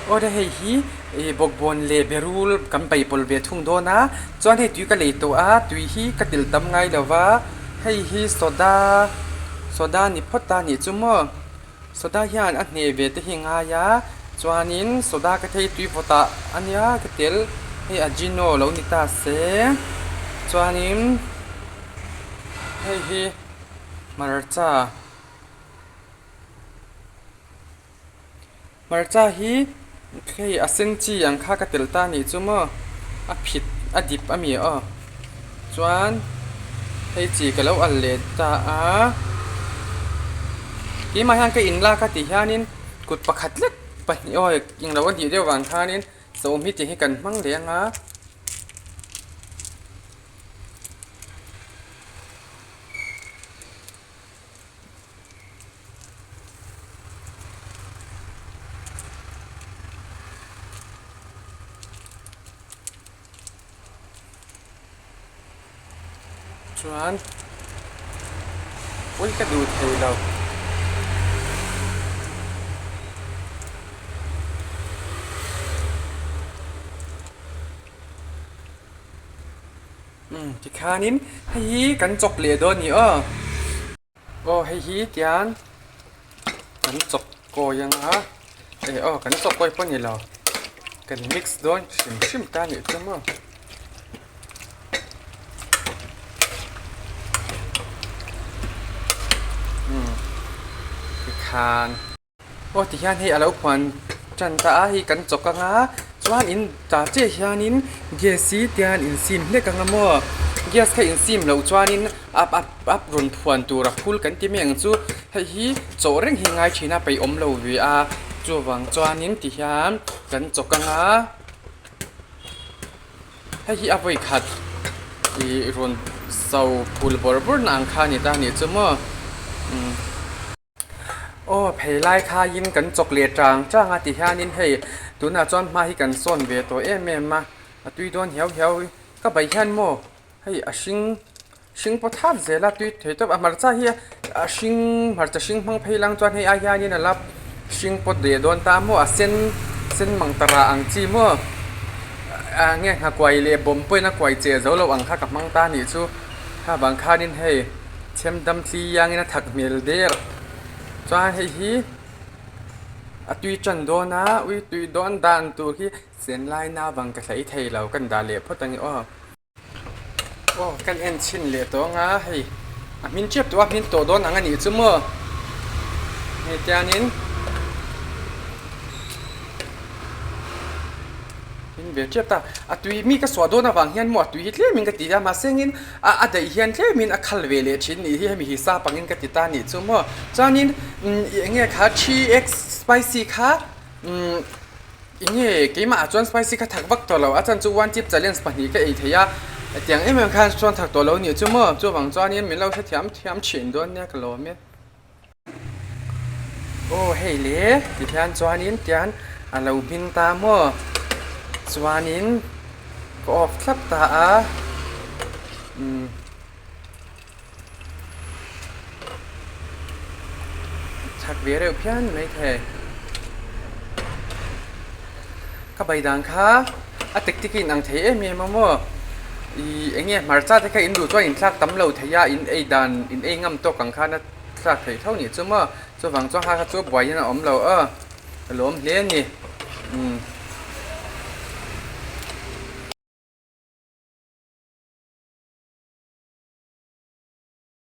Awle hei hi ih bawkbawn leh berul kan pai pawlh ve thung dawn a chuan hei tui ka lei tawh a tui hi ka telh tam ngai lo va hei hi soda soda ni phawt a nih chu maw soda hian a hneh ve te hi a ngai a chuanin soda ka thei tui vawt ah a nia ka telh hei ajino lo ni ta se chuanin hei hi hmarcha. Hmarcha hi hei a sen chi ang kha ka telh ta anih chu maw a phit a dip a mi aw chuan hei chi ka lo al leh ta a keimah hian ka in lak a tih hianin kut pakhat lek pahnih aw englo a nih deuh vang khanin sawm hi tih hi kan hmang leh ang a. Chuan ui ka duh thei lo. Umm tikhanin hei hi kan chawp leh dawn a ni aw. Aw hei hi tian kan chawp kawi ang a eh aw kan chawp kawi pawh a ni lo kan mix dawn hrim hrim ta a nih chu maw. Umm tikhan. Aw ti hian hei a lo phuan tan ta a hei kan chawk ang a chuan in ta chiah hianin gas hi tian in sim hlek ang a maw gas kha in sim loh chuanin a a a rawn phuan tur a phul kan ti mai ang chu hei hi chawh reng hi a ngai thin a peihawm lo ve a chuvang chuanin ti hian kan chawk ang a. Hei hi a vawi khat ih rawn so phul bawrh bawrh na ang kha a ni ta a nih chu maw umm. Aw phei lai khaiin kan chawk leh chang chang a ti hianin hei tunah chuan hma hi kan sawn ve tawh em em a a tui dawn hiau hiau ka bai hian maw hei a hring hring pawh thap zel a tui thei tawp a hmarcha hi a hring hmarcha hring hmang phei lang chuan hei ai hianin a la hring pawt leh dawn ta maw a sen sen mang ta rah ang chi maw ah nge nghakuai leh bawm pawhin a kuai che zo lo ang kha ka hmang ta a nih chu kha vang khanin hei. Chhem dam thli iangin a thak hmel der chuan hei hi a tui tan dawn a ui tui dawn dan tur hi sen lai na vang ka thlei thei lo kan dah leh phawt ang e aw. Aw kan en chhin leh tawh ang a hei a hmin tep tawh a hmin tawh dawn ang a nih chu maw hei tiangin. In ve tep ta, a tui mi ka suah dawn avang hian maw a tui hi tlemin ka ti a, mahse engin a a daih hian tlemin a khal ve leh thin nih hi hemi hi sa pangin ka ti ta nih chu maw. Chuanin umm eng nge kha 3x spicy kha umm eng nge keimah ah chuan spicy kha thak vak tawh lo, a chan chu one chip challenge pahnih ka ei thei a, tiang em em khan chuan thak tawh lo nih chu maw, chuvang chuanin min lo hrethiam thiam thin dawn nia ka lawm e. Aw hei le ti hian chuanin tian a lo hmin ta maw chuanin ka off thlap ta a umm chak ve reuh phian maithei ka bai dan kha a tactic a inang thei em em a maw ih eng nge hmarcha te kha in duh chuan in thlak tam lo thei a in ei dan in ei ngam tawk ang khan a thlak theih tho nih chu maw chuvang chuan ha kha chu buaiin a awm lo aw ka lawm hle a ni umm.